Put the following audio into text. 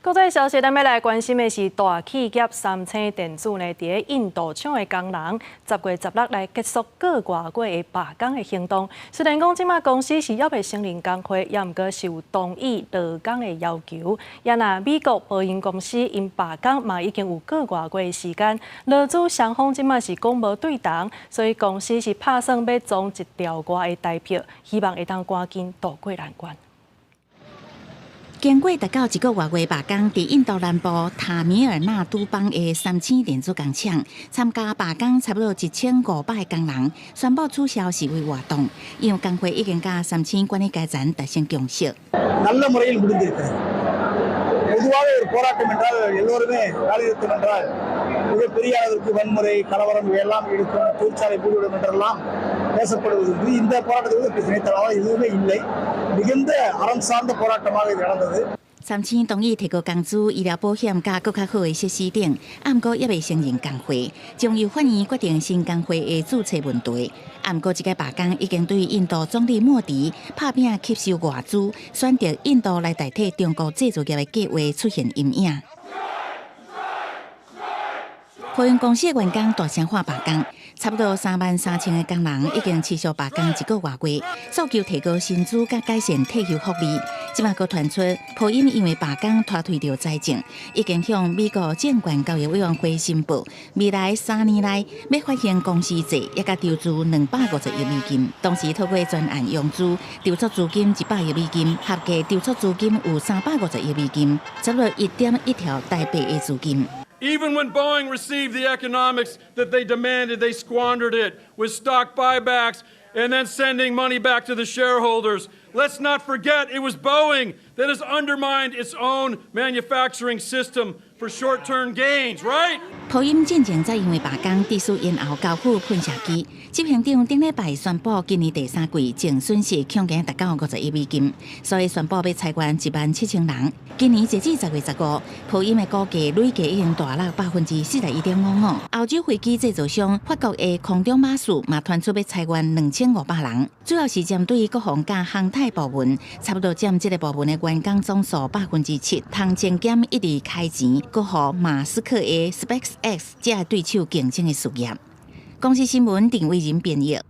國際消息，咱欲來關心的是大企業三星電子呢，佇印度廠的工人10月16來結束個外月的罷工的行動。雖然講這馬公司是猶未承認工會，也毋過是有同意勞工的要求。也若美國波音公司𪜶罷工嘛已經有個外月的時間，勞資雙方這馬是講無對頭，所以公司是拍算欲裝一兆外的台票，希望會當趕緊渡過難關。經過達到一個外月罷工，佇印度南部塔米爾納都邦的三星電子工廠，參加罷工差不多1500个工人，宣布取消示威活動，因為工會已經佮三星管理階層達成共識。நல்ல முறையில் முடிந்திருக்கிறது. பொதுவாக ஒரு போராட்டம் என்றால் எல்லோருமே வேலை நிறுத்தம் என்றால் மிகப்பெரிய அளவிற்கு வன்முறை, கலவரம் எல்லாம் இருக்கும், தொழிற்சாலை மூடிவிடும் என்றெல்லாம் பேசப்படுவது உண்டு. இந்த போராட்டத்துக்கு அப்படி நினைத்தாலும் எதுவுமே இல்லை. மிகுந்த அறம் சார்ந்த போராட்டமாக இது நடந்தது. 三星同意提高工資、醫療保險佮閣較好的設施等，毋過猶未承認工會，將由法院決定新工會的註冊問題。毋過這个罷工已經對印度總理莫迪拍拚吸收外資，選擇印度來代替中國製造業的計劃出現陰影。波音公司的員工大聲喊罷工，差不多33,000个工人已經持續罷工一個外月，訴求提高薪資佮改善退休福利。這馬閣傳出，波音因為罷工拖推著財政，已經向美國證券交易委員會申報，未來3年內欲發行公司債，抑佮籌資250億美金。同時透過專案融資，籌措資金100億美金，合計籌措資金有350億美金，差不多1.1兆台幣的資金。 Even when Boeing received the economics that they demanded, they squandered it with stock buybacks and then sending money back to the shareholders. Let's not forget it was Boeing that has undermined its own manufacturing system for short-term gains, right? 波音進前才因為罷工，致使延後交付噴射機。執行長頂禮拜宣布，今年第三季淨損失恐驚達到50億美金，所以宣布欲裁員17,000人。今年截至10月15，波音的股價累計已經大落41.55%。歐洲飛機製造商法國的空中馬術嘛傳出欲裁員2500人，主要是針對國防佮航太部門，差不多佔這个部門的員工總數7%。通精減一直開錢，閣予馬斯克的 SpaceX 這對手競爭的事業。公視新聞陳偉仁編譯。